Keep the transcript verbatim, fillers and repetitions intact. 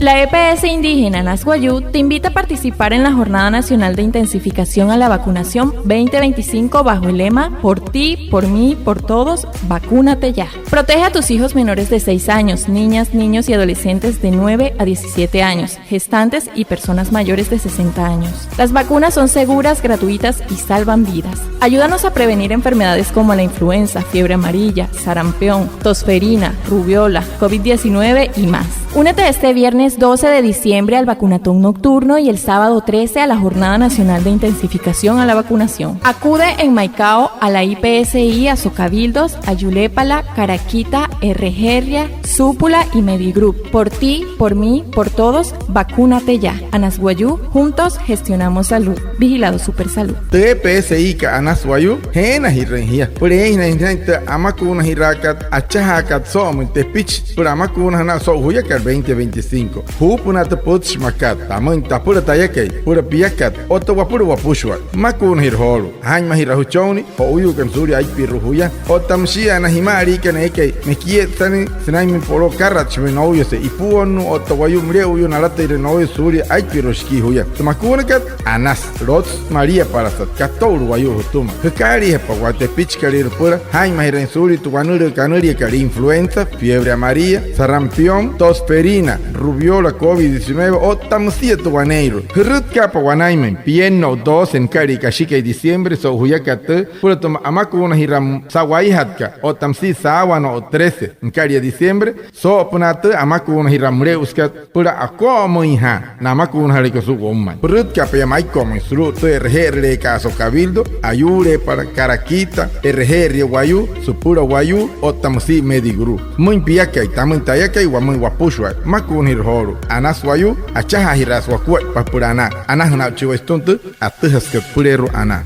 La E P S indígena Anas Wayuu te invita a participar en la Jornada Nacional de Intensificación a la Vacunación veinte veinticinco bajo el lema "Por ti, por mí, por todos, vacúnate ya". Protege a tus hijos menores de seis años, niñas, niños y adolescentes de nueve a diecisiete años, gestantes y personas mayores de sesenta años. Las vacunas son seguras, gratuitas y salvan vidas. Ayúdanos a prevenir enfermedades como la influenza, fiebre amarilla, sarampión, tosferina, rubéola, covid diecinueve y más. Únete este viernes doce de diciembre al vacunatón nocturno y el sábado trece a la Jornada Nacional de Intensificación a la Vacunación. Acude en Maicao a la I P S I, Asocabildos, Ayuuleepala, Karaquita, Erejeeria, Süpüla y Medigroup. Por ti, por mí, por todos, vacúnate ya. Anas Wayuu, juntos gestionamos salud. Vigilado Supersalud. Tü E P S I kat Anas Wayuu, jeenajirüin jia süpüla eeinjanain jünain tü amakuunajiraakat achajaakat soo'omüin tepichi süpüla amakuunajünaa so'u juyakat veinte veinticinco. Juupünaa tü pütchi makat tamüin tapüla tayakai, süpüla piakat otta wapüla wapüshua. Amakuunajira joolu'u, jaa'inmajiraa jüchonnii jo'uyuukana suulia aipirua juya. Otta müshia na jima'aliikana eekai mekietsatüin sünainmüin poloo akaratshimüin nouyase ipuonnuu otta wayuu müle'uyuu nalatairüin nouyase suulia aipirua shikii juya. Tü makuunakat, anasü, lotsü maliapalasat, kato'ulu wayuu jütüma. Jükaaliijapa waya tepichikalüirua süpüla jaa'inmajirüin suulia tü wanülüü kanüliakat influenza, fiebre amarilla, sarampión, tosferina, rubéola, covid diecinueve otta müsia tü waneeirua. Jürütkaapa wanainmüin, pienno'u doce nükalia kashikai diciembre so'u juyakat tüü, süpüla tü amakuunajiraa sa'waijatkat otta müsia saawanu'u trece nükalia diciembre soo'opünaa tü amakuunajiraa müle'usükat süpüla ako'omüinjaa na amakuunajalüikat sulu'u woumain. Pürütka'a pia Maiko'umüin sulu'u tü e'reje'erüleekat Asocabildo, Ayuuleepala, Karaquita, Erejeeria Wayuu, Süpüla Wayuu otta müsia Medigroup. Müin piakai, tamüin tayakai, wamüin wapüshua. Amakuunajira joolu'u, Anas Wayuu, achajaajiraasü wakuaippa süpüla anaa. Anajünaa'uchi waya sütüma tü atüjasükat süpüleerua anaa.